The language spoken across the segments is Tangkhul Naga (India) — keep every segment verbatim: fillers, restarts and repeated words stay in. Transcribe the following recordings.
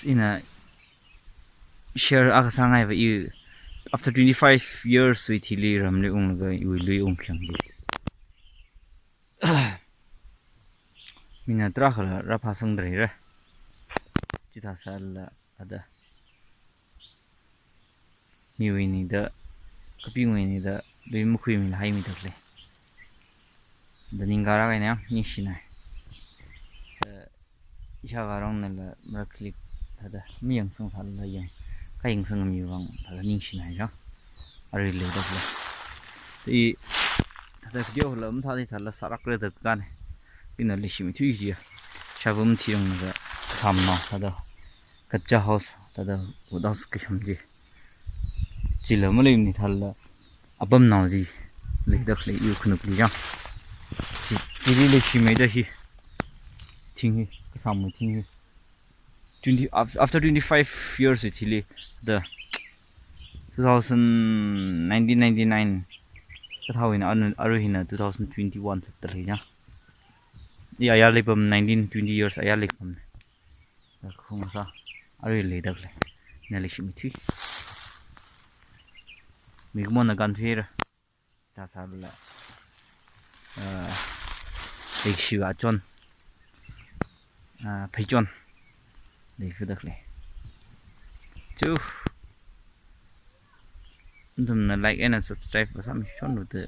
Ina share akha sāngaiva i after twenty-five years wui thili ramli unglaga iwui lui ungkhyang ji. Mina tarākhala rāphāsangda leira. Chithāsālala ada miwui nida, kapingwui nida, lui makhuimila haimida khalei. Da ningkārā kahaina, ningshinai. Da ishāvārangnala marakhali thāda mayangsang sālala yang, kayangsang mi vang thāda ningshinai jang. Arui leida khalei. Da i thāda video la mathāda thāla sālākra da kane. Ina leishimei thuiya. Shāva mathiranglaga kasāmnao thāda kacha house thāda wood house kasham ji. Chila maleimani thāla apamnao chi leida khalei iwui khanukli jang. Chi, chili leishimeida hi. Thing hi, kasāmwui thing hi. Twenty, af-, after twenty-five years wui thili, the two thousand, nineteen ninety-nine kathāwui eina anu-, arui hina two thousand twenty-one zatda lei jang. I ayar leipam nineteen twenty years ayar leipam. Kaphung sā, arui leida khalei. Ina leishimei thui. Mikumona kānthuira. Thāsālala, ah, leishiva chon, ah, pheichon leifida khalei. Chu, nathumna like and subscribe vāsāmi shonlu da.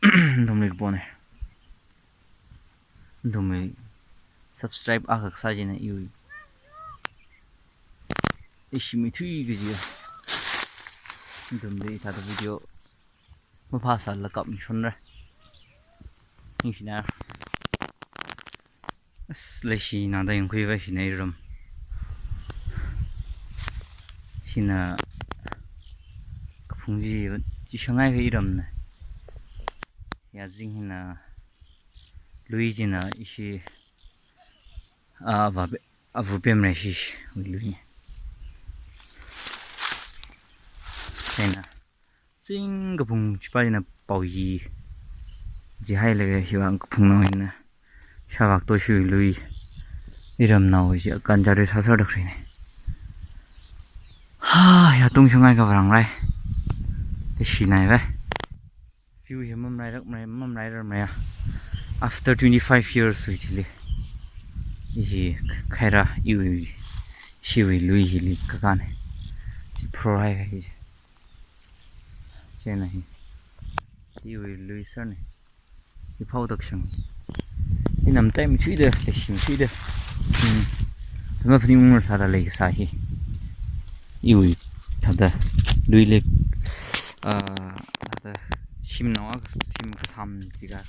Nathumli kapone. Nathumwui subscribe akha kasā china iwui leishimei thui kajiya. Nathumli thāda video maphāsālala kapmi shonra. Ningshinai. As, leishi nada yangkhuiva hina iram. Hina kaphung chi, chi shangai ka iramna. Yazing hina lui china ishi, a, va be-, avu pemre shishi, ui lui ni. China. Zing kaphung chipa china paoyi. Jihailaga hiwui kaphungnao hina. Shāvak to shui lui. Iramnao chi akan chari sāsāda khalei ni. Ha, yatung shangai ka vāranglei. Leishinai vai. View hi mamrairak mrai, mamrairar mrai ya. After twenty-five years wui thili. I hi khaira iwui, shiwui lui hili kakāne. Chi phorai ka hi. Chieina hi. Iwui lui sāne. Hi phao takshang. Ina matai machuida, leishimei chuida. Hmm. Thama phaning ungrar sāda leikasā hi. Iwui thāda lui lei, ah, thāda shimnao akha shim kasām jiakha.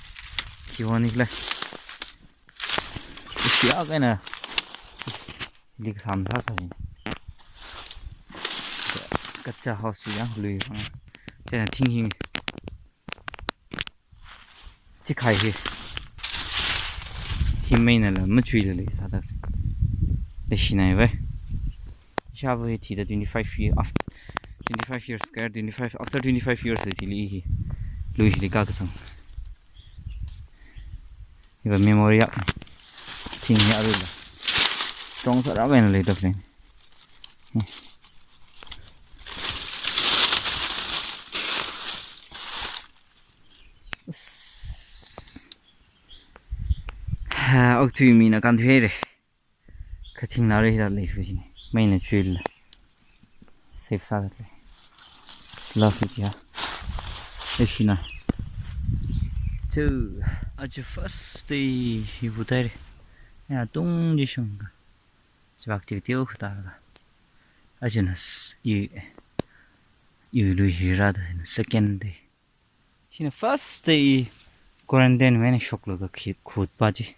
Khiwui ni khala. Ishi akha eina. Li kasām sāsā hi. Kacha house chi yang lui vang. Chieina thing hi. Chi khai hi. Hi meinala machuila leisāda. Leishinai vai. Ishāva hi thida twenty-five year after, twenty-five years kar, twenty-five, after twenty-five years hi thili hi. Lui hili kakasang. Hiva memory ya. Thing ya aruila. Strong sāra vai na leida khalei. Ha, okthui mina kānthuire. Kathing nari hila leifu jine. Meina chuila. Safe sāda lei. Love it ya. Leishina. Chu. Aja first day hi bu taire. Yatung chi shangka. Chivak tiu tiu khuta ka. Ajana s-, i, i lui hi rāda second day. Hina first day quarantine wui eina shoklaga khi khut pa chi.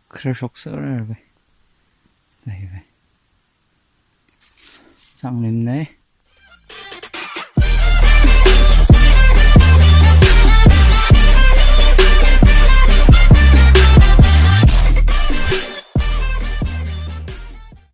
Khara shok sāra vai. Dai vai. Chang lim nai.